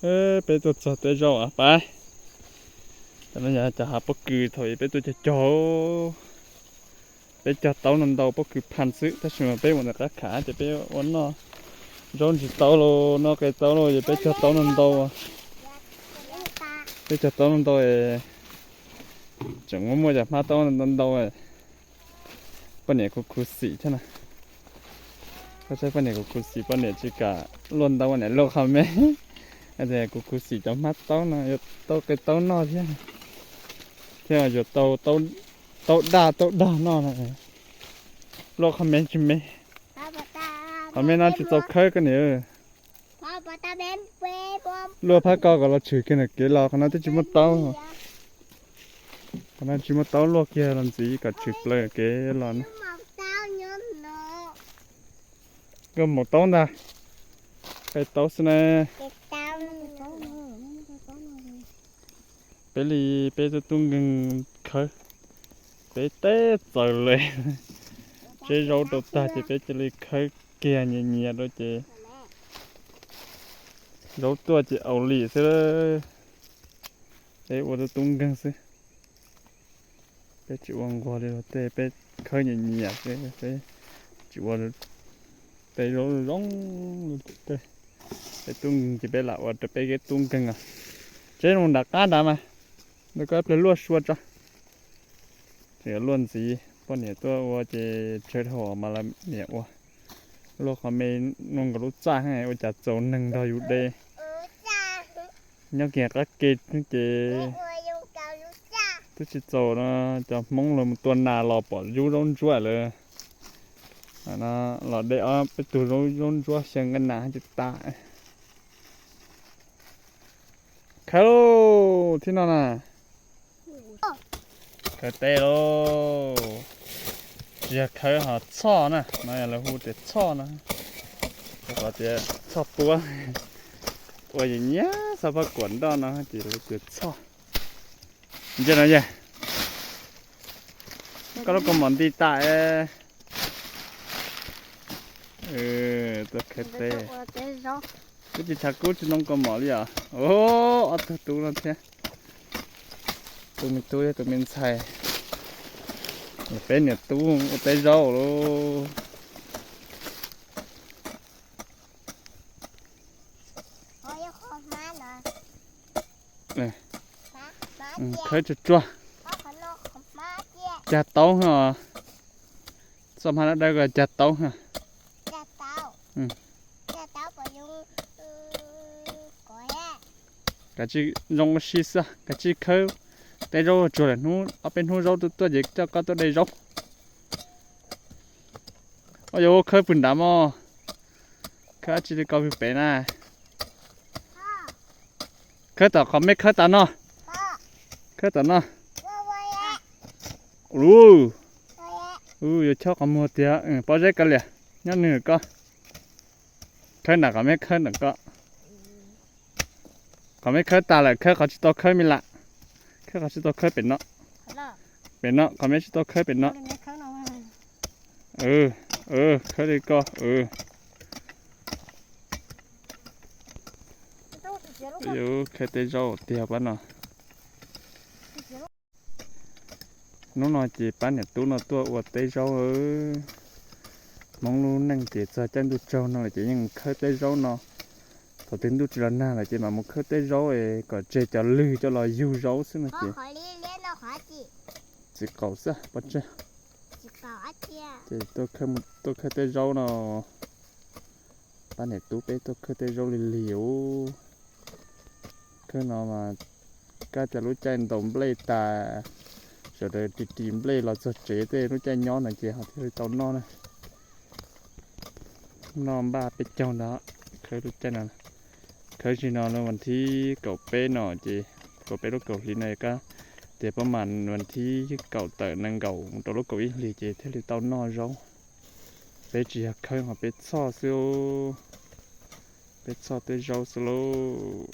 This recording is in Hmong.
Peb tuaj txog tej zaub pab, cov no yog cov hav pob kws thaum ub peb tuaj cog cog. Peb cog taub no ntau pob kws phaj xwb, tab sis mas peb mus ntawm qab khav ces peb ua noj zaub ntsis taub los noj qe taub los ces peb cog taub no ntau. Peb cog taub no ntau, tseem muaj muaj cov hmab taub ntau ntau. Poj niam kuv khuv xim thiab na. Koj saib poj niam kuv khuv xim, poj niam tsis kam luaj ntaub, poj niam luaj qhov me. Kuv khuv xim cov hmab taub no, yuav tau qe taub noj thiab, thiab yuav tau taub daj taub dog noj na. Luaj qhov me tsis me, qhov me no tsis txaus khawb koj niam. Luaj phab ko kom los tshwm kiag ntawm kev los, qhov no twb tsis muaj taub. Qhov no tsis muaj taub, luaj kiag los ntxiv kom tshwm plaws kev los na. Koj maum taub ntag, qe taub xwb na. Peb li peb tub tub nkeeg khawb, peb teb txaws li. Tseb zaub rau tag ces peb cia li khawb kiag nyias nyias rau ces zaub tuaj ces au li xwb. Peb ua tub tub nkeeg xwb, peb tsis ua nquag li luag tej, peb khawb nyias nyias xwb, peb tsis ua tej zaub zoo. Peb tub nkeeg ces peb lam ua rau peb kev tub nkeeg os. Tseb mus nram qab nrad mas, nws koj ib pliag luaj sua tso. Tseem yuav luaj ntxiv, poj niam tuaj ua ces tsawg dhau mas lawv niam ua. Luaj qhov me, nkaus lub txaj ua cas txaus neeg nrog yus de. Nyob kiag qab ke ces twb tsis txaus no, cov Hmoob los mus tua nas los pom yub zaub ntsuab lawm. Los de ob peb tug zaub ntsuab xyaw nqaij nas ces tas. Khawb lauj, thib no na. Khawb teb lauj. Tsis yog khawb ho txhoj na, no yog lawv hu tias txhoj no. Lawv qhov tias txhoj puab. Ua yam nyiab xov phaj kuam nroj no ces lawv tias txhoj. Ntsia no yog, koj lub kaus mom nti tas. Tuaj khawb teb. Twb tsis tshav kub tsis ntoo kaus mom li os. Ob tug tub no thiab. Tus me tub thiab tus me ntxhais, peb niam tub ua teb zaub lauj. Khawb tsuag tsuag. Cag taub os. Txoj hmab dawb dawb ko cag taub. Kav tsij zoo ua si xwb, kav tsij khawb teb zaub tsuag lawm, hnub ob peb hnub zaub tuaj tuaj ces coj koj tuaj de zaub. Ua yuav khawb pw nrad mog. Khawb dab tsi li ko pw pem na? Khawb tom qhov me khawb tas no. Khawb tom no. Ua, yuav chob qhov muag tiag, pob zeb kav liam, nyob nws koj. Khawb nram qhov me khawb ntawm koj. Qhov me khawb tas lawm, khawb qhov tsis tau khawb me lam. Khawb qhov tsis tau khawb pem no. Pem no, qhov me tsis tau khawb pem no. Khawb li koj. Yuav khawb teb zaub tiag pab no. Hnub no ces pab niam tub no tuaj ua teb zaub. Hmoob lub neej ces txog caij ntuj tsaug no lawm ces yeej mus khawb teb zaub no. Thaum twg ntuj tsis los nag lawm ces mam mus khawb teb zaub es kom tseg cov lwg coj los yug zaub xwb no ces. Txiv qaum xwb pov tseg. Ces tuaj khawb teb zaub no. Pab niam tub peb tuaj khawb teb zaub lig lig ub. Khawb no mas kab tias lub caij ntaus nplej tas, sawv daws ris ris nplej los txog tsev tej lub caij nyob no ces ho thiaj li tau noj na. Noj npaj peb caug ntag, khawb lub caij no. Khawb zim no lub vas thib kaum peb no ces, kaum peb lub kaum hlis no kab tias pab mas vas thib kaum tawm nees nkaum mus rau lub kaum ib hlis ces thiaj li tau noj zaub. Peb tsis yog khawb ho peb txhoj xwb. Peb txhoj teb zaub xwb lauj.